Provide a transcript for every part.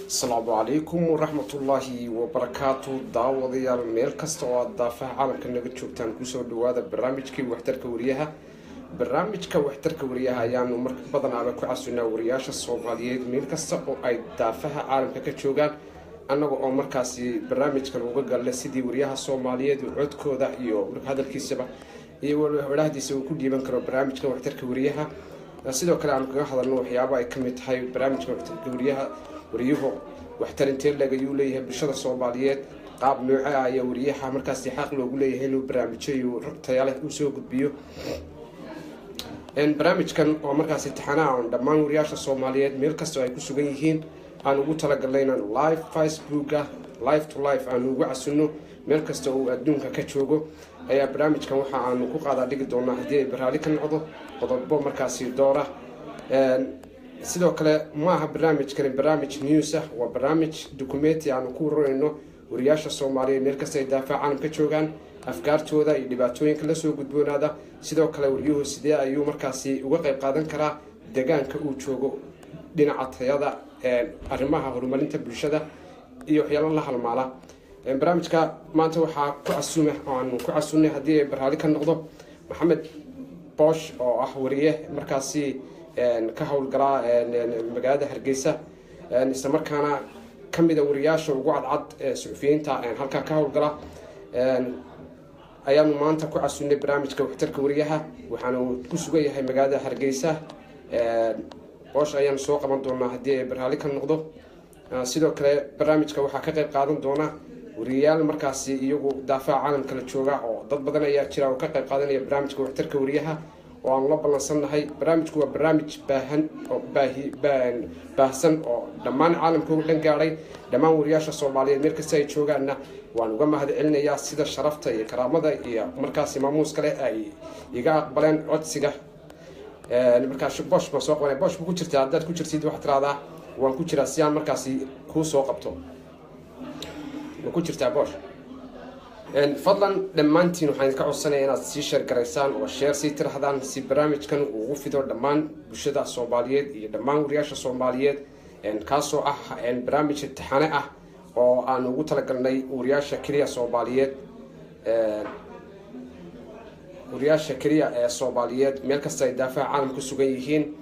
Asalaamu calaykum waraxmatullaahi wabarakaatu. Daawadayaal, meel kasta oo aad daafaha caalamka naga joogtaan, kusoo dhawaada barnaamijkii Waxtarka Wariyaha. Barnaamijka Waxtarka Wariyaha ayaanu mar badanaaba ku casunaa wariyaasha Soomaaliyeed meel kasta oo ay daafaha caalamka ka joogaan, annaga oo markaasi barnaamijkan uga galle sidii wariyaha Soomaaliyeed codkooda iyo hadalkiisaba iyo wadhahdiisa uu ku dhiiban karo barnaamijka Waxtarka Wariyaha. Sidoo kale aanu kaga hadalno waxyaabo ay kamid tahay barnaamijka Waxtarka Wariyaha: wariyuhu waxtar intee leeg ayuu leeyahay bulshada Soomaaliyeed? Qaab nooce ah ayaa wariyaha markaasi xaq loogu leeyahay inuu barnaamijyo iyo rag taya leh uu soo gudbiyo? Barnaamijkan oo markaasi taxanaha oon dhammaan wariyaasha Soomaaliyeed meel kastoo ay ku sugan yihiin aan ugu talagalnay inaan live Facebooka live to live aanu ugu casunno meel kasta uu adduunka ka joogo, ayaa barnaamijkan waxa aanu ku qaadaa dhigi doonaa, haddii ay barraali ka noqdo, qodobo markaasi doora. Sidoo kale ma aha barnaamijkani barnaamij news ah, waa barnaamij documenti aanu ku ururayno wariyaasha Soomaaliyeed meel kasta ay daafaha caalam ka joogaan, afkaartooda iyo dhibaatooyinka lasoo gudboonaada. Sidoo kale wariyuhu sidee ayuu markaasi uga qayb qaadan karaa deegaanka uu joogo dhinaca tayada, arrimaha horumarinta bulshada iyo waxyaalo la halmaala? Barnaamijka maanta waxaa ku casuuma oo aanu ku casuunay, haddii ay barraali ka noqdo, Maxamed Boosh oo ah wariye markaasi ka howlgalaa magaalada Hargeysa, isla markaana kamida wariyaasha ugu cadcad ee suxufiyiinta halkaa ka howlgala ayaanu maanta ku casuunay barnaamijka Waxtarka Wariyaha. Waxaanu ku sugan yahay magaalada Hargeysa. Boosh ayaanu soo qaban doonaa haddii ay barraali ka noqdo. Sidoo kale barnaamijka waxaa ka qayb qaadan doona wariyayaal markaasi iyagu daafaha caalamkala jooga, oo dad badan ayaa jira oo ka qayb qaadanaya barnaamijka Waxtarka Wariyaha oo aanu la ballansannahay. Barnaamijku waa barnaamij baahan oo baahi baahsan oo dhammaan caalamka u dhan gaadhay. Dhammaan wariyaasha Soomaaliyeed meel kasta ay joogaanna waan uga mahad celinayaa sida sharafta iyo karaamada iyo markaasi maamuuska leh ay iga aqbaleen codsiga. Markaas Bosh baan soo qabanaya. Bosh ma ku jirtaa? Haddaad ku jirtid, waxaad tiraahdaa "Waan ku jiraa" si aan markaasi kuu soo qabto. Ma ku jirtaa, Bosh? Fadlan dhammaantiin waxaan idinka codsanaya inaad sii share garaysaan oo share sii tirahdaan, si barnaamijkan uu ugu fido dhammaan bulshada Soomaaliyeed iyo dhammaan wariyaasha Soomaaliyeed, kaasoo ah barnaamij taxane ah oo aan ugu talagalnay wariyaasha keliya Soomaaliyeed, wariyaasha keliya ee Soomaaliyeed meel kasta ay daafaha caalam ku sugan yihiin.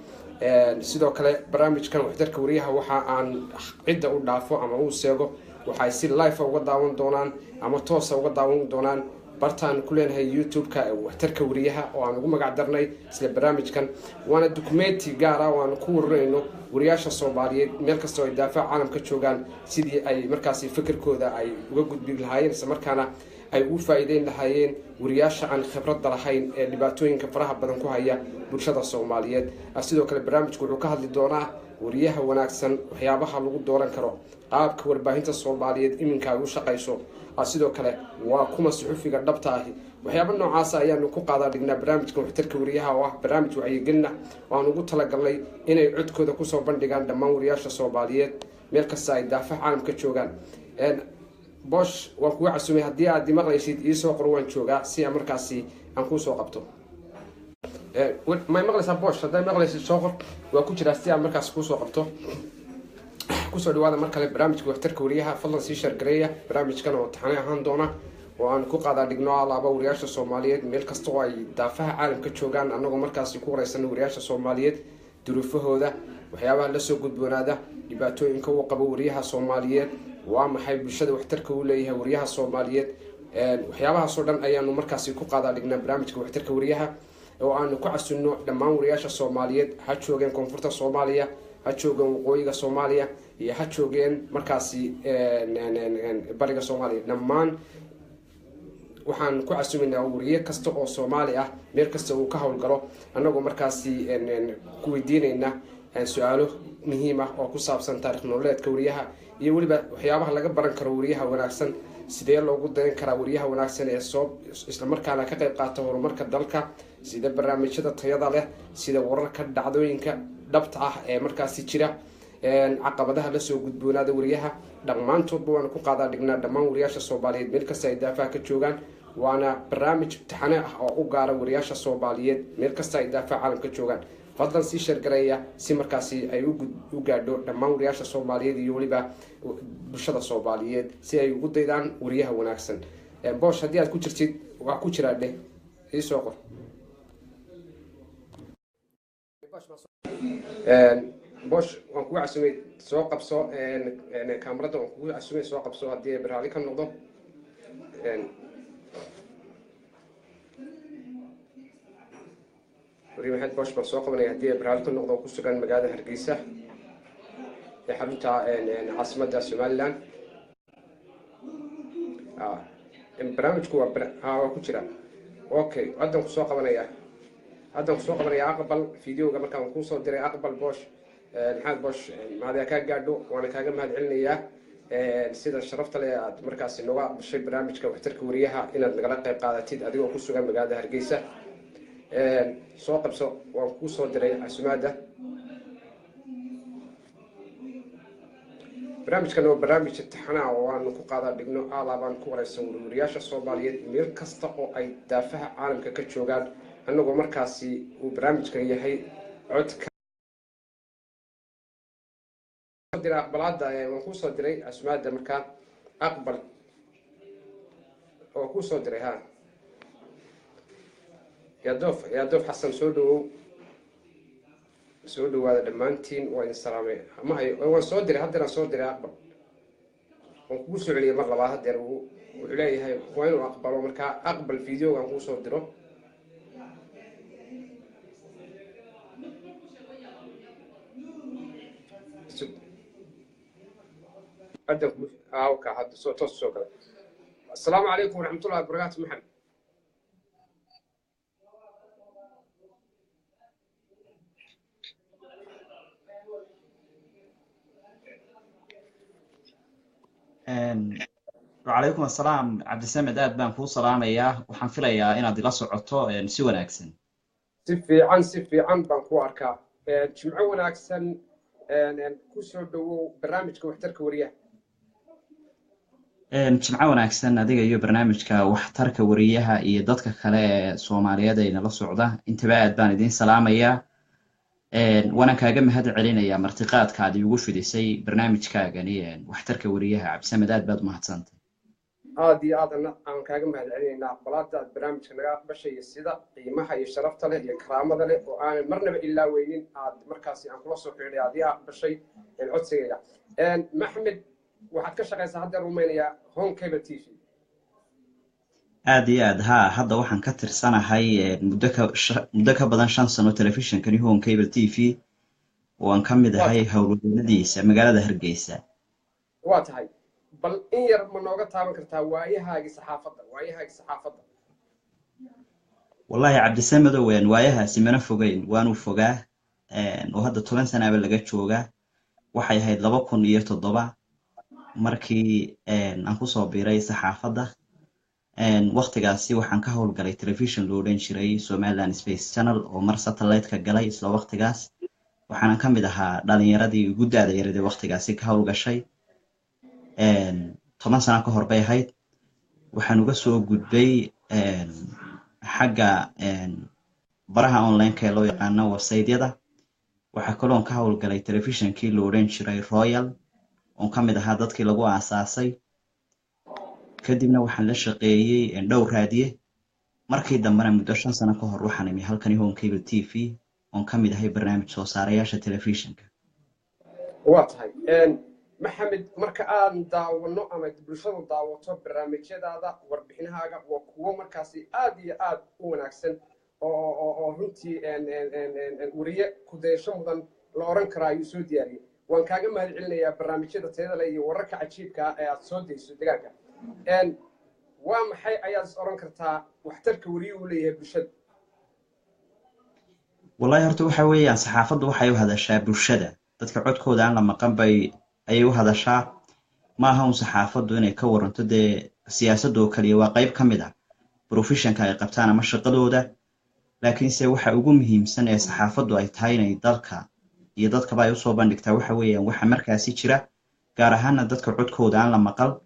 Sidoo kale barnaamijkan Waxtarka Wariyaha waxa aan cidda u dhaafo ama uu seego waxay si live uga daawan doonaan ama toosa uga daawan doonaan bartaan ku leenahay YouTube-ka ee Waxtarka Wariyaha oo aan ugu magac darnay isla barnaamijkan. Waana documenti gaar ah oo aan ku warinayno wariyaasha Soomaaliyeed meel kasta oo ay daafaha caalamka joogaan, sidii ay markaasi fikirkooda ay uga gudbi lahaayeen, isla markaana ay ugu faa'iideyn lahaayeen wariyaasha aan khibradda lahayn ee dhibaatooyinka faraha badan ku haya bulshada Soomaaliyeed. Sidoo kale barnaamijku wuxuu ka hadli doonaa wariyaha wanaagsan, waxyaabaha lagu dooran karo, qaabka warbaahinta Soomaaliyeed iminka ay u shaqayso. Sidoo kale waa kuma suxufiga dhabta ahi? Waxyaaba noocaasa ayaanu ku qaadaa dhignaa barnaamijka Waxtarka Wariyaha, oo ah barnaamij wacyigelina oo aan ugu talagalnay inay codkooda kusoo bandhigaan dhammaan wariyaasha Soomaaliyeed meel kasta ay daafaha caalamka joogaan. Bosh, waan kuga casumay. Haddii aad imaqlaysid, iisoo qor "Waan joogaa" si aan markaasi aan kuusoo qabto. May maqlaysaa, Bosh? Haddaa maqlaysid, soo qor "Waa ku jiraa" si aan markaasi kuusoo qabto. Kusoo dhawaada mar kale barnaamijka Waxtarka Wariyaha. Fadlan sii share gareeya barnaamijkan oo taxane ahaan doona oo aan ku qaadaa dhigno alaaba wariyaasha Soomaaliyeed meel kasta oo ay daafaha caalamka joogaan, annagoo markaasi ku wareysana wariyaasha Soomaaliyeed duruufahooda, waxyaabaha lasoo gudboonaada, dhibaatooyinka uu qabo wariyaha Soomaaliyeed, waa maxay bulshada waxtarka uu leeyahay wariyaha Soomaaliyeed. Waxyaabahaasoo dhan ayaanu markaasi ku qaadaa dhignaa barnaamijka Waxtarka Wariyaha oo aanu ku casunno dhammaan wariyaasha Soomaaliyeed, ha joogeen koonfurta Soomaaliya, ha joogeen waqooyiga Soomaaliya iyo ha joogeen markaasi bariga Soomaaliya. Dhammaan waxaan ku casumaynaa wariye kasta oo Soomaali ah meel kasta uu ka howlgalo, annagoo markaasi ku weydiinayna su-aalo muhiim ah oo ku saabsan taarikh nololeedka wariyaha iyo weliba waxyaabaha laga baran karo wariyaha wanaagsan. Sidee loogu dayan karaa wariyaha wanaagsan ee soo islamarkaana ka qayb qaata horumarka dalka, sida barnaamijyada tayada leh, sida wararka dhacdooyinka dhabta ah ee markaasi jira, caqabadaha lasoo gudboonaada wariyaha? Dhammaantoodba waanu ku qaadaa dhignaa dhammaan wariyaasha Soomaaliyeed meel kasta ay daafaha ka joogaan. Waana barnaamij taxane ah oo u gaara wariyaasha Soomaaliyeed meel kasta ay daafaha caalamka joogaan. Fadlan sii share gareeya si markaasi ay u gaadho dhammaan wariyaasha Soomaaliyeed iyo weliba bulshada Soomaaliyeed, si ay ugu daydaan wariyaha wanaagsan. Bosh, haddii aad ku jirtid, waa ku jiraa dheh, iisoo qor. Bosh, waan kugu casumay, soo qabso kaamarada. Waan kugu casumay, soo qabso haddii ay raali ka noqdo. Wariye Maxamed Bosh baan soo qabanaya haddii ay raali ka noqdo, ku sugan magaalada Hargeysa ee xarunta caasimadda Somaliland. Barnaamijku waa ha, waa ku jira. Okay, haddaan kusoo qabanaya, haddaan kusoo qabanaya. Aqbal videoga markaan kuusoo diray, aqbal. Bosh, Maxamed Bosh, mahad kaa gaadho, waana kaaga mahad celinayaa sida sharafta leh aad markaasi nooga aqbashay barnaamijka waxtarka wariyaha inaad nagala qayb qaadatid adigoo ku sugan magaalada Hargeysa. Soo qabso, waan kuusoo diray casumaadda. Barnaamijkan waa barnaamij taxanaa oo aanu ku qaadaa dhigno aalaabaan ku wareysan warwariyaasha Soomaaliyeed meel kasta oo ay daafaha caalamka ka joogaan, annagoo markaasi uu barnaamijkan yahay codka dira aqbalaada. Waan kuusoo diray casumaadda, markaa aqbal oo kuusoo diray. Ha, Yaadoof, Yaadoof Xasan, soo dhawow, soo dhawaada dhammaantiin, waa idin salaamay. Ma hayo, waan soo diray, haddeeraan soo diray, aqbal. Waan kugu soo celiyay mar labaad. Haddeer wuxuu leeyahay waa inuu aqbalo, markaa aqbal videogaan kuu soo diro. Hadda soo toos soo galay. Asalaamu calaykum waraxmatullahi wabarakaatu, Maxamed. Wacalaykum assalaam, Cabdisamed, aad baan kuu salaamayaa. Waxaan filayaa inaad ila socoto si wanaagsan. Si fiican, si fiican baan ku arkaa. Jimco wanaagsan, kusoo dhawow barnaamijka waxtarka wariyaha. Jimco wanaagsan adiga iyo barnaamijka waxtarka wariyaha iyo dadka kale ee Soomaaliyeed ee nala socda intaba, aad baan idiin salaamayaa, waana kaaga mahad celinayaa martiqaadka aad iigu fidisay barnaamijkaagani waxtarka wariyaha. Cabdisamed, aad baad umahadsantay. Aad iyo aad aan kaaga mahad celinaynaa aqbalaada aad barnaamijka naga aqbashay iyo sida qiimaha iyo sharafta leh iyo karaamada leh oo aanan marnaba ilaaweynin aad markaasi aan kula soo xidhiidhay aad ii aqbashay codsigayga. Maxmed, waxaad ka shaqaysaa haddeer rumaynayaa Home Cable TV. Aad iyo aad, ha, hadda waxaan ka tirsanahay muddo ka badan 5 sano telefishinkani Home Cable TV oo aan ka mid ahay howlwadeennadiisa magaalada Hargeysa. Waa tahay. Bal in yar ma nooga taaban kartaa waayahaagii saxaafadda, waayahaagii saxaafadda? Wallahi Cabdisamedow, waayahaasi mana fogeyn, waanu fogaa oo hadda 10 sanaaba laga joogaa. Waxay ahayd 2007 markii aan kusoo biiray saxaafadda. Waktigaasi waxaan ka howlgalay telefishon loo odhan jiray Somaliland Space Channel oo mar satellite-ka galay isla waktigaas, waxaanan ka mid ahaa dhalinyaradii ugu da'da yarid ee waktigaasi ka howlgashay. 10 sano ka hor bay ahayd. Waxaan uga soo gudbay xagga baraha online-ka ee loo yaqaano website-yada. Waxaa kaloon ka howlgalay telefishonkii la odhan jiray Royal oon ka mid ahaa dadkii lagu aasaasay. Kadibna waxaan la shaqeeyey dhowr raadiye. Markii dambena muddo 5 sano ka hor waxaan imi halkani Home Cable TV oon ka mid ahay barnaamij soo saarayaasha telefishinka. Waa tahay, Maxamed. Marka aan daawano ama bulshadu daawato barnaamijyadaada, warbixinahaaga waa kuwo markaasi aad iyo aad u wanaagsan oo runtii wariye kudayasho mudan la oran karaa ayuu soo diyaariyey. Waan kaaga mahad celinayaa barnaamijyada tayada leh iyo wararka cajiibka ah ee aad soo dayso deegaanka. Waa maxay ayaad is oran kartaa waxtarka wariyuhu leeyahay bulshada? Wallahi horta waxa weeyaan, saxaafaddu waxay u hadashaa bulshada, dadka codkooda aan la maqan bay ayay u hadashaa. Ma aha un saxaafaddu inay ka waranto dee siyaasadda oo kaliya, waa qayb ka mid ah professionka ay qabtaan ama shaqadooda, laakiinse waxa ugu muhiimsan ee saxaafaddu ay tahay inay dalka iyo dadkaba ay usoo bandhigtaa waxa weeyaan waxa markaasi jira, gaar ahaana dadka codkooda aan la maqal,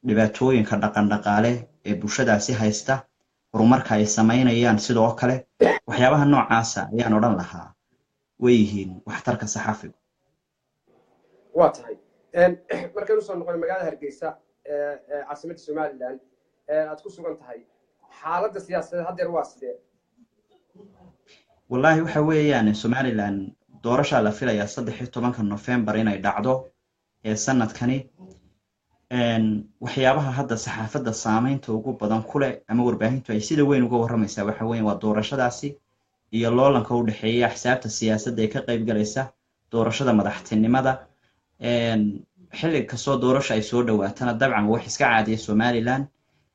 dhibaatooyinka dhaqan dhaqaale ee bulshadaasi haysta, horumarka ay samaynayaan, sidoo kale waxyaabaha noocaasa ayaan odhan lahaa. Way yihiin waxtarka saxafigu. Waa tahay. Markaynu soo noqonay magaalada Hargeysa, caasimadda Somaliland, aad ku sugan tahay, xaaladda siyaasadeed haddeer waa sidee? Wallaahi waxa weeyaan, Somaliland doorashaa la filayaa 13-ka Nofembar inay dhacdo ee sanadkani. Waxyaabaha hadda saxaafadda saameynta ugu badan ku leh ama warbaahintu ay sida weyn uga warramaysaa waxa weeyaan waa doorashadaasi iyo loolanka u dhexeeya axsaabta siyaasadda ee ka qayb galaysa doorashada madaxtinimada. Xilli kastoo doorasho ay soo dhowaatana, dabcan wax iska caadiya Somaliland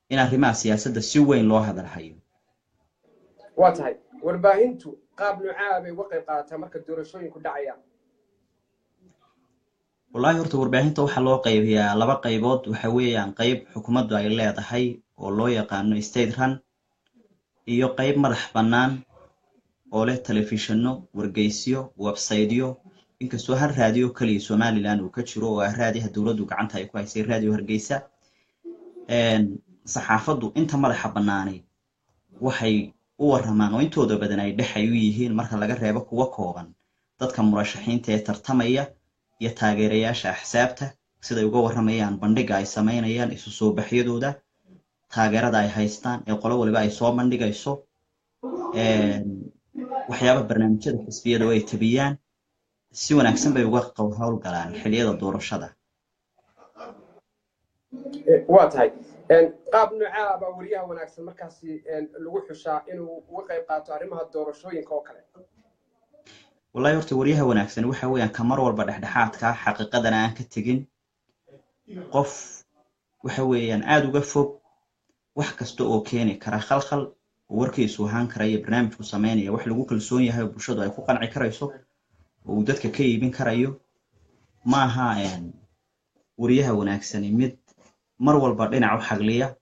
in arrimaha siyaasadda si weyn loo hadalhayo. Waa tahay. Warbaahintu qaab noocaa bay uga qayb qaadataa marka doorashooyinku dhacayaan? Wallaahi horta warbaahinta waxaa loo qaybiyaa laba qaybood. Waxa weeyaan qayb xukuumaddu ay leedahay oo loo yaqaano state run, iyo qayb madax bannaan oo leh telefishinno, wargeysyo, websiteyo, inkastoo hal raadiyo keliya Somaliland uu ka jiro oo ah raadiyaha dowladdu gacanta ay ku haysay, Raadiyo Hargeysa. Saxaafaddu inta madaxa bannaanay waxay u warramaan oo intooda badan ay dhex ay u yihiin, marka laga reebo kuwa kooban, dadka murashaxiinta ee tartamaya iyo taageerayaasha axsaabta, siday uga warramayaan bandhiga ay samaynayaan, isu soo baxyadooda, taageerada ay haystaan ee qolo waliba ay soo bandhigayso, waxyaaba barnaamijyada xisbiyada oo ay tabiyaan. Si wanaagsan bay uga howlgalaan xilliyada doorashada. Waa tahay. Qaab noocaa baa weriyaha wanaagsan markaasi lagu xushaa inuu uga qayb qaato arrimaha doorashooyinka oo kale? Wallahi horta weriyaha wanaagsan waxa weeyaan ka mar walba dhexdhexaadka, xaqiiqadana aan ka tegin, qof waxa weeyaan aada uga fog wax kasta oo keeni kara khalkhal, oo warkiisu ahaan kara iyo barnaamijku sameynaya wax lagu kalsoon yahay oo bulshadu ay ku qanci karayso oo uu dadka ka iibin karayo. Maaha weriyaha wanaagsani mid mar walba dhinac u xagliya.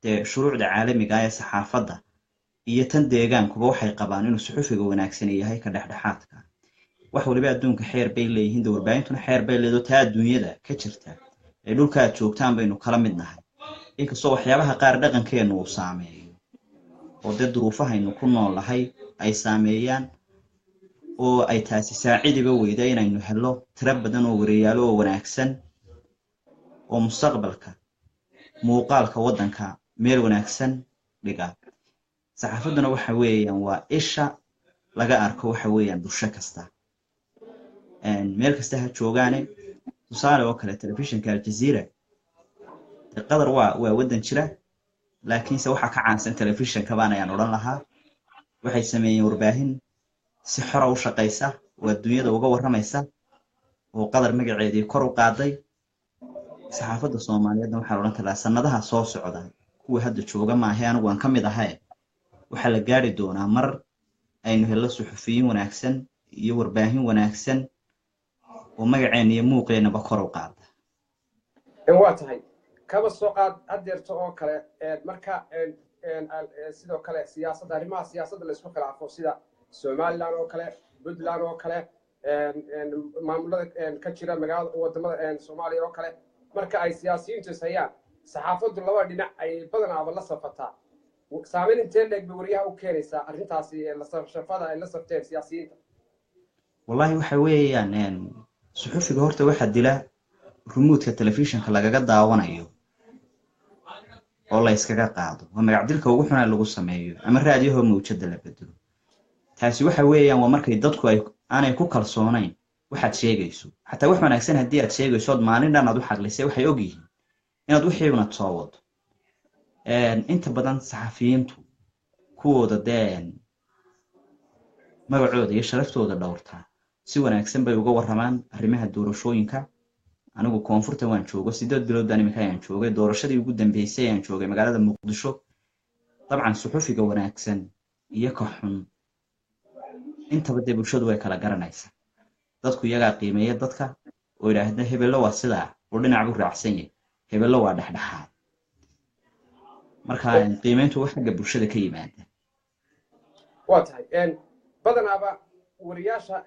Dee shuruucda caalamiga ah ee saxaafadda iyo tan deegaankuba waxay qabaan inuu suxufiga wanaagsani yahay ka dhexdhexaadka. Wax waliba adduunka xeer bay leeyihiin, dee warbaahintuna xeer bay leedo. Taa adduunyada ka jirta ee dhulka aad joogtaan baynu kala mid nahay, inkastoo waxyaabaha qaar dhaqankeennu uu saameeyo oo dee duruufahaynu ku nool nahay ay saameeyaan, oo ay taasi saacidiba weyda inaynu helo tiro badan oo weriyaalo oo wanaagsan oo mustaqbalka muuqaalka waddanka meel wanaagsan dhiga. Saxaafadduna waxa weeyaan waa isha laga arko waxa weeyaan bulsho kasta, meel kasta ha joogaane. Tusaale oo kale, telefishinka Aljazeera Qatar waa waddan jira, laakiinse waxaa ka caansan telefishinka baan ayaan odhan lahaa. Waxay sameeyeen warbaahin si xora u shaqaysa oo adduunyada uga warramaysa oo Qatar magaceedii kor u qaaday. Saxaafadda Soomaaliyeedna waxaan odhan karaa sannadaha soo socda, kuwa hadda jooga maahe, anigu waan ka mid ahay, waxaa la gaari doonaa mar aynu hello suxufiyiin wanaagsan iyo warbaahin wanaagsan oo magaceena iyo muuqeenaba kor u qaada. Waa tahay. Kaba soo qaad haddeerto oo kale, marka sidoo kale siyaasadda, arrimaha siyaasadda la isku khilaafo, sida Somaliland oo kale, Puntland oo kale, maamulada ka jira magaalada, wadamada Soomaaliya oo kale, marka ay siyaasiyiintu is hayaan, saxaafaddu laba dhinac ay badanaaba la safataa. Saameyn intee leeg bay weriyaha u keenaysaa arrintaasi lasafada ay la safteen siyaasiyiinta? Wallahi waxa weeyaan, suxufiga horta waxaa dila remote-ka telefishinka lagaga daawanayo oo la iskaga qaado. Waa magacdilka ugu xunaa lagu sameeyo, ama raadiyaho mawjada la bedelo. Taasi waxa weeyaan waa markay dadku ay aanay ku kalsoonayn waxaad sheegayso. Xataa wax wanaagsan haddii aad sheegayso ood maalin dhan aad u xaqlisay, waxay og yihiin inaad wixiibna soo wado. Inta badan saxafiyiintu kuwooda dee magacooda iyo sharaftooda dhowrtaa si wanaagsan bay uga warramaan arrimaha doorashooyinka. Anigu koonfurta waan joogo 8 bilood baan iminka ayaan joogay. Doorashadii ugu dambeysay ayaan joogay magaalada Muqdisho. Dabcan suxufiga wanaagsan iyo ka xun intaba dee bulshadu way kala garanaysaa. Dadku iyagaa qiimeeya dadka oo idhaahda hebello waa sidaa oo dhinac buu raacsan yahay, hebello waa dhexdhexaad. Marka qiimeyntu wax xagga bulshada ka yimaada. Waa tahay. Badanaaba wariyaasha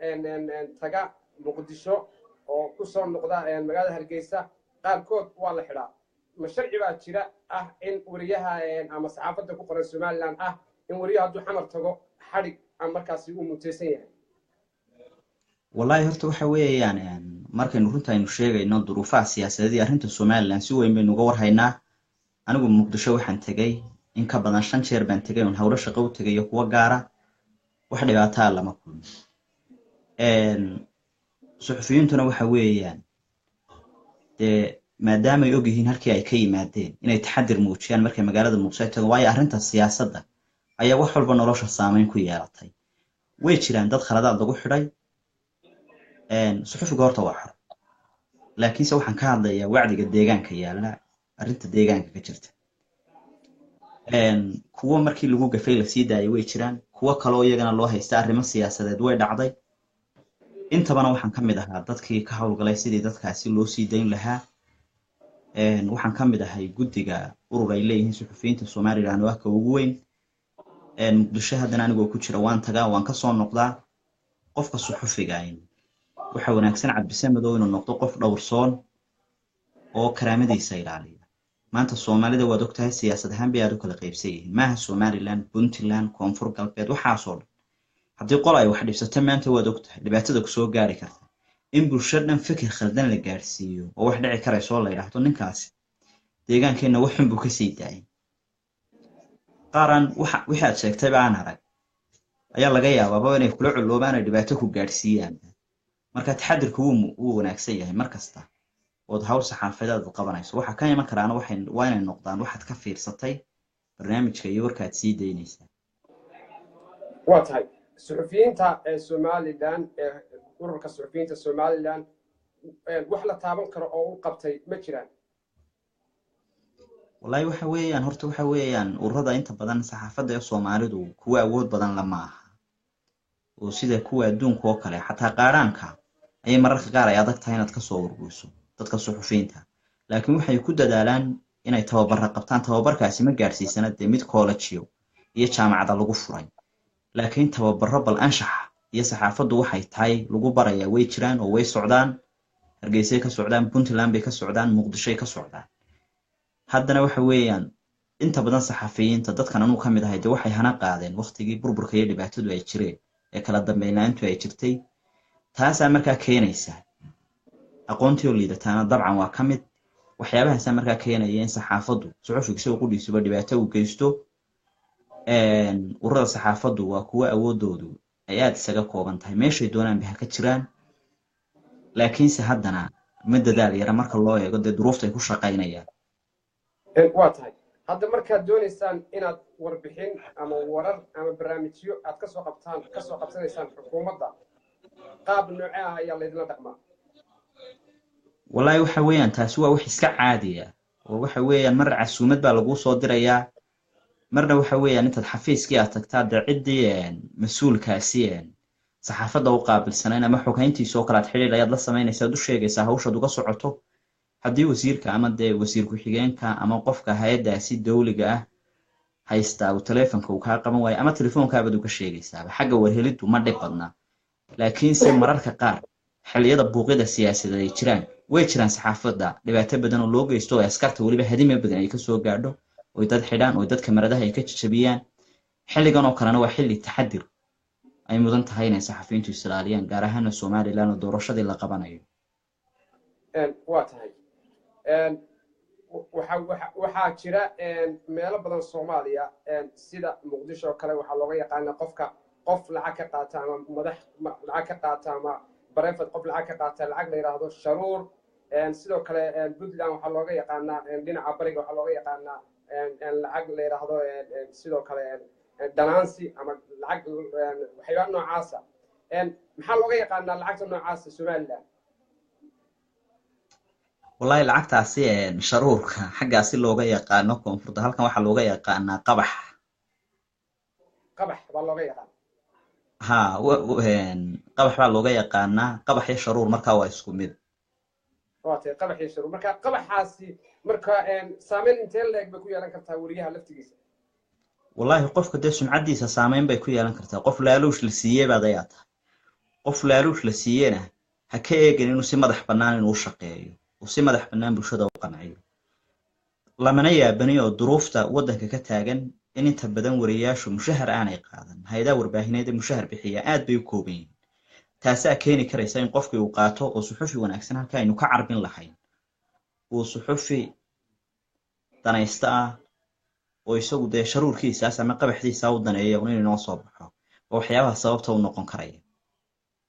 taga Muqdisho oo ku soo noqda magaalada Hargeysa qaarkood waa la xidhaa. Ma sharci baa jira ah in wariyaha ama saxaafadda ku qoran Somaliland ah in wariyaha hadduu Xamar tago xadhig ama markaasi uu mutaysan yahay? Wallahi horta waxa weeyaan, markaynu runta aynu sheegayno, duruufaha siyaasadeed iyo arrinta Somaliland si weyn baynu uga warhaynaa. Anigu Muqdisho waxaan tegey in ka badan 5 jeer baan tegay, oon howlo shaqo u tegay iyo kuwo gaara. Wax dhibaataa lama kulmo. Suxufiyiintuna waxa weeyaan dee maadaamay og yihiin halkii ay ka yimaadeen, inay taxadir muujiyaan markay magaalada Muqdisho ay tago, waayo arrinta siyaasadda ayaa wax walba nolosha saameyn ku yeelatay. Way jiraan dad khaladaad lagu xidhay. Suxufiga horta waa xor, laakiinse waxaan ka hadlayaa wacdiga deegaanka yaalla, arrinta deegaanka ka jirta. Kuwo markii lagu gafay lasii daayay way jiraan, kuwo kaloo iyagana loo haysta arrimo siyaasadeed way dhacday. Intabana waxaan ka mid ahaa dadkii ka howlgalay sidii dadkaasi loo sii dayn lahaa. Waxaan ka mid ahay guddiga urur ay leeyihiin suxufiyiinta Somaliland oo ah ka ugu weyn Muqdisho. Haddana anigoo ku jira waan tagaa, waan kasoo noqdaa. Qofka suxufiga waxa wanaagsan, Cabdisamedow, inuu noqdo qof dhowrsoon oo karaamadiisa ilaaliya. Maanta Soomaalida waad ogtahay, siyaasad ahaan bay aad u kala qaybsan yihiin. Maaha Somaliland, Puntland, Koonfur Galbeed, waxaasoo dhan. Haddii qol ay wax dhibsato maanta, waad ogtahay dhibaatada kusoo gaari karta. In bulsho dhan fikir khaldan la gaadhsiiyo oo wax dhici karayso la yidhaahdo ninkaasi deegaankeenna wax xun buu kasii daayay, qaaraan wixii aad sheegtayba aan arag ayaa laga yaabaaba inay kula culloobaan, ay dhibaato ku gaadhsiiyaan. Marka taxadirku wuu wanaagsan yahay mar kasta ood hawl saxaafadeed aad qabanayso. Waxa ka iman karaana waa inay noqdaan waxaad ka fiirsatay barnaamijka iyo warkaad sii daynaysaa. Waa tahay. Suxufiyiinta ee Somaliland, ee ururka suxufiyiinta Somaliland, wax la taaban karo oo u qabtay ma jiraan? Wallahi waxa weeyaan, horta waxa weeyaan, ururada inta badan saxaafadda ee Soomaalidu kuwa awood badan lama aha oo sida kuwa adduunka oo kale. Xataa qaaraanka ayay mararka qaar ay adag tahay inaad kasoo ururiso dadka suxufiyiinta, laakiin waxay ku dadaalaan inay tababara qabtaan. Tababarkaasi ma gaadhsiisana dee mid kollejiyo iyo jaamacada lagu furay, laakiin tababaro bal anshaxa iyo saxaafaddu waxay tahay lagu barayaa way jiraan oo way socdaan. Hargeysay ka socdaan, Puntland bay ka socdaan, Muqdishoy ka socdaan. Haddana waxa weeyaan inta badan saxafiyiinta dadkan anuu ka mid ahay dee waxay hana qaadeen waqtigii burburka iyo dhibaatadu ay jireen ee kala dambeyn la-aantu ay jirtay. Taasaa markaa keenaysa aqoontii oo liidataana dabcan waa ka mid waxyaabahaasaa markaa keenaya in saxaafaddu suxufiga isagoo qudhiisuba dhibaato uu geysto. Ururada saxaafaddu waa kuwo awoodoodu ay aada isaga kooban tahay, meeshay doonaanba ha ka jiraan, laakiinse haddana ma dadaal yara marka loo eego dee duruufta ay ku shaqaynayaan. Waa tahay. Hadda markaad doonaysaan inaad warbixin ama warar ama barnaamijyo aad kasoo qabtaan, kasoo qabsanaysaan xukuumadda, qaab noocee ah ayaa laydinla dhaqmaa? Wallahi waxa weeyaan taasi waa wax iska caadiya oo waxa weeyaan mar casuumad baa laguu soo dirayaa, marna waxa weeyaan intaad xafiiskii aad tagtaa dee ciddii mas-uulkaasi saxaafadda u qaabilsanayn ama xoghayntiisa oo kale aad xidhiidh ayaad la samaynaysaa, aad u sheegaysaa hawshaad uga socoto. Haddii wasiirka ama dee wasiir ku-xigeenka ama qofka hay-addaasi dawliga ah haystaa uu telefonka uu kaa qaban waayo, ama telefonkaabaad uga sheegaysaaba. Xagga warheliddu ma dhib badna, laakiinse mararka qaar xilliyada buuqyada siyaasadeed ay jiraan, way jiraan saxaafadda dhibaato badan oo loo geysto, oo askarta weliba hadima badan ay kasoo gaadho, oy dad xidhaan, oo dadka maradaha ay ka jajabiyaan. Xilligan oo kalena waa xilli taxadir ay mudan tahay inay saxafiyiintu is ilaaliyaan, gaar ahaana Somaliland oo doorashadii la qabanayo. Waa tahay. Waxaa jira meelo badan Soomaaliya, sida Muqdisho oo kale, waxaa looga yaqaana qofka qof lacag ka qaata ama madax lacag ka qaata ama private qof lacag ka qaata, lacag la yidhaahdo sharuur. Sidoo kale Puntland waxaa looga yaqaanaa, dhinaca bariga waxaa looga yaqaanaa lacag la yidhaahdo sidoo kale dhanaansi ama lacag waxyaaba noocaasa. Maxaa looga yaqaanaa lacagta noocaasa Somaliland? Wallahi lacagtaasi sharuurka xaggaasi looga yaqaano koonfurta, halkan waxaa looga yaqaanaa qabax. Qabax baa looga yaqaan? Ha, qabax baa looga yaqaanaa. Qabax iyo sharuur markaa waa isku mid. Waa tahay, qabax iyo sharuur. Marka qabaxaasi marka saameyn intee leeg bay ku yeelan kartaa weriyaha laftigiisa? Wallahi qofka dee sumcaddiisa saameyn bay ku yeelan kartaa. Qof laaluush la siiyey baad ayaa tahay. Qof laaluush la siiyena ha ka eegin inuu si madax bannaan inuu shaqeeyo, uu si madax bannaan bulshada u qanciyo. Lamana yaabani oo duruufta waddanka ka taagan in inta badan wariyaashu mushahar aanay qaadan. Hay-adaha warbaahineed ee mushahar bixiya aad bay u kooban yihiin. Taasaa keeni karaysa in qofkii uu qaato oo suxufi wanaagsan halka aynu ka carbin lahayn uu suxufi danaysta ah oo isagu dee sharuurkiisaas ama qabaxdiisa u daneeya un inuu inoo soo baxo, oo waxyaabaha sababta u noqon karaya.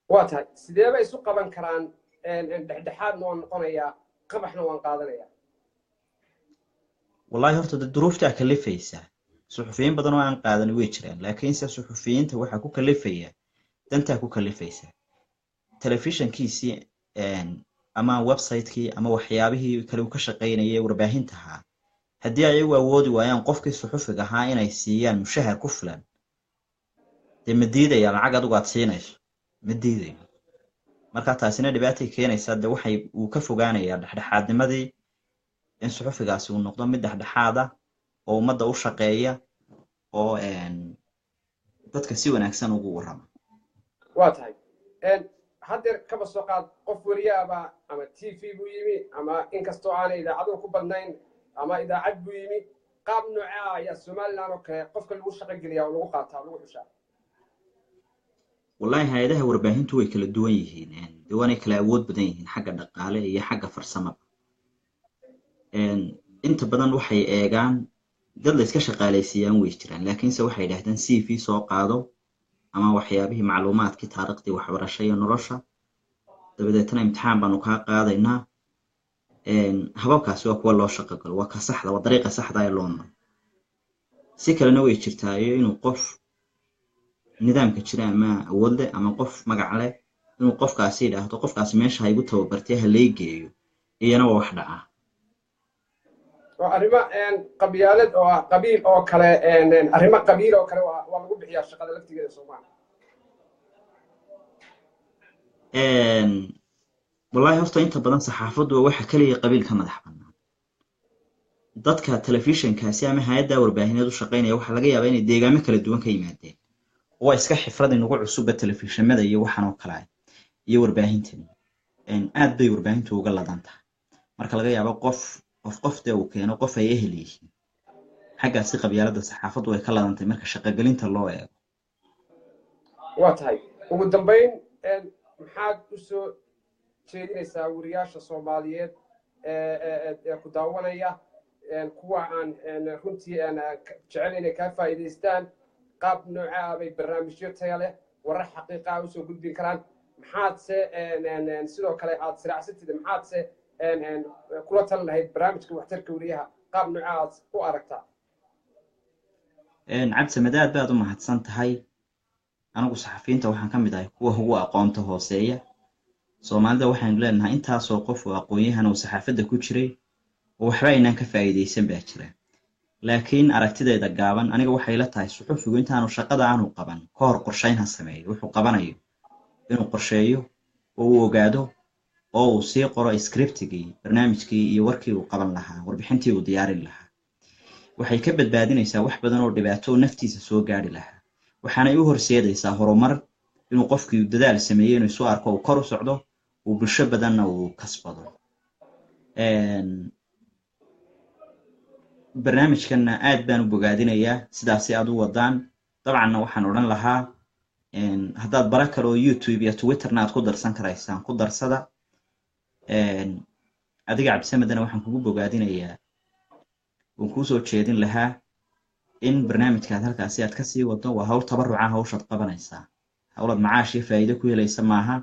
Waa tahay. Sidee bay isu qaban karaan? Dhexdhexaadna waan noqonayaa, qabaxna waan qaadanayaa. Wallahi horta dee duruuftaa kalifaysa. Suxufiyiin badan oo aan qaadan way jiraan, laakiinse suxufiyiinta waxaa ku kalifaya dantaa ku kalifaysa. Telefishankiisii ama website-kii ama waxyaabihii kale uu ka shaqaynayay warbaahinta ahaa, haddii ayagu awoodi waayaan qofkii suxufiga ahaa inay siiyaan mushahar ku filan, dee ma diidaya lacag adigu aad siinayso? Ma diidayo. Marka taasina dhibaatay keenaysaa. Dee waxay uu ka fogaanayaa dhexdhexaadnimadii, in suxufigaasi uu noqdo mid dhexdhexaad ah oo ummadda u shaqeeya oo dadka si wanaagsan ugu warrama. Waa tahay. Haddeer kaba soo qaad qof weriyaaba ama TV buu yimi, ama inkastoo aanay idaacaduhu ku badnayn, ama idaacad buu yimi. Qaab noocee ah ayaa Somaliland oo kale qofka lagu shaqo geliyaa oo lagu qaataa, lagu xushaa? Wallahi hay-adaha warbaahintu way kala duwan yihiin, dee waanay kala awood badan yihiin xagga dhaqaale iyo xagga farsamada. Inta badan waxay eegaan dad la iska shaqaalaysiiyaan way jiraan, laakiinse waxay yidhahdaan CV soo qaado ama waxyaabihii macluumaadkii, taariikhdii waxbarasho iyo nolosha, dabadeetna imtixaan baanu kaa qaadaynaa. Hababkaasi waa kuwa loo shaqo galo, waa ka saxda, waa dariiqa saxda ee loo maro. Si kalena way jirtaa, iyo inuu qof nidaamka jira ama awood leh ama qof magac leh inuu qofkaasi yidhaahdo qofkaasi meesha ha igu tababartay, ha lay geeyo, iyana waa wax dhacaa. Waa arrimo qabyaalad oo ah qabiil oo kale, arrimo qabiil oo kale waa lagu bixiyaa shaqada laftigeeda Soomaaliya. Wallahi horta inta badan saxaafaddu waa waxa kaliya qabiil ka madax bannaan. Dadka telefishinkaasi ama hay-adda warbaahineed u shaqaynaya waxaa laga yaabaa inay deegaamo kala duwan ka yimaadeen. Waa iska xifrad inagu cusubba telefishinada iyo waxan oo kale iyo warbaahintani. Aad bay warbaahintu uga ladan tahay marka laga yaabo qof qof dee uu keeno qof ay ehel yihiin. Xaggaasi qabyaaladda saxaafaddu way ka ladantay marka shaqogelinta loo eego. Waa tahay. Ugu dambayn, maxaad u soo jeedinaysaa weriyaasha Soomaaliyeed ee ku daawanaya, kuwa aan runtii jecel inay kaa faa'iidaystaan? Qaab nooca ah bay barnaamijyo taya leh, warar xaqiiqa ah usoo gudbin karaan? Maxaadse sidoo kale aad siracsatid, maxaadse kula talin lahayd barnaamijka waxtarka weriyaha? Qaab nooca aad u aragtaa? Cabdisamed, aad baad u mahadsan tahay. Anigu saxafiyiinta waxaan ka mid ahay kuwa ugu aqoonta hooseeya Soomaalida. Waxaynu leenahay intaasoo qof oo aqoon-yahan oo saxaafadda ku jiray oo waxba aynaan ka faa'iidaysan baa jira. Laakiin aragtidayda gaaban aniga waxay la tahay suxufigu intaanu shaqada aanu qaban ka hor qorshayn ha sameeyo. Wuxuu qabanayo inuu qorsheeyo oo uu ogaado oo uu sii qoro scriptigii barnaamijkii iyo warkii uu qaban lahaa, warbixintii uu diyaarin lahaa, waxay ka badbaadinaysaa wax badan oo dhibaato oo naftiisa soo gaari lahaa. Waxaanay u horseedaysaa horumar, inuu qofkii dadaal sameeyey inuu isu arko, uu kor u socdo, uu bulsho badanna uu kasbado. Barnaamijkanna aad baan u bogaadinayaa sidaasi aad u wadaan. Dabcanna waxaan odhan lahaa haddaad bara kale oo YouTube iyo Twitterna aad ku darsan karaysaan, ku darsada. Adiga Cabdisamedna waxaan kugu bogaadinayaa, waan kuusoo jeedin lahaa in barnaamijkaad halkaasi aad kasii wado. Waa hawl tabaruca hawshaad qabanaysaa, hawlaad macaash iyo faa'iido ku helaysa maaha.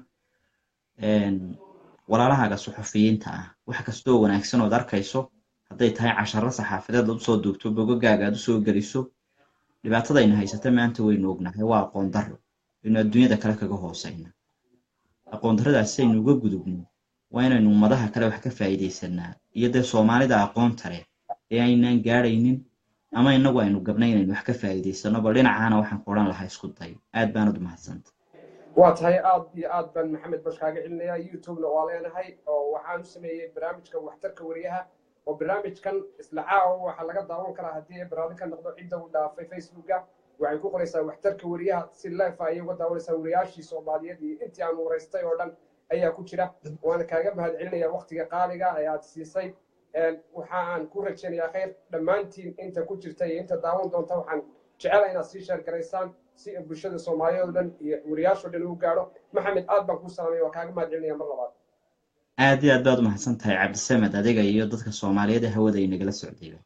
Walaalahaaga suxufiyiinta ah wax kastoo wanaagsan ood arkayso, hadday tahay casharo saxaafadeed aad usoo duubto, bogogaaga aad usoo geliso. Dhibaatadayna haysata maanta waynu ognahay, waa aqoon darro aynu adduunyada kale kaga hoosayna. Aqoon darradaas si aynu uga gudubno waa inaynu ummadaha kale wax ka faa'iidaysanaa, iyo dee Soomaalida aqoonta leh ee aynaan gaadhaynin ama inagu aynu gabnay inaynu wax ka faa'iidaysano. Bal dhinacaana waxaan ku odhan lahaa isku day. Aad baanad u mahadsanta. Waa tahay. Aad iyo aad baan Maxamed Bash kaaga celinayaa. YouTube-na waa leenahay oo waxaan u sameeyey barnaamijka waxtarka weriyaha, oo barnaamijkan isla caawa waxaa laga daawan karaa haddii ay barnaamij ka noqdo cidda uu dhaafay Facebooka. Waxay ku qoraysaa waxtarka weriyaha, si live ayay uga daawanaysaa. Weriyaashii Soomaaliyeed iyo intii aan waraystay oo dhan ayaa ku jira. Waana kaaga mahad celinaya waqtiga qaaliga ee aad siisay. Waxa aan ku rajaynayaa khayr dhammaantiin inta ku jirta iyo inta daawan doonta. Waxaan Jecela inaad sii share garaysaan si bulshada Soomaaliyeed oo dhan iyo wariyaashoo dhan uu gaadho. Maxamed, aad baan kuu salaamaya, waa kaaga mahad celinaya mar labaad. Aad iyo aad baad umahadsan tahay, Cabdisamed, adiga iyo dadka Soomaaliyeed ee hawada inagala socdayba.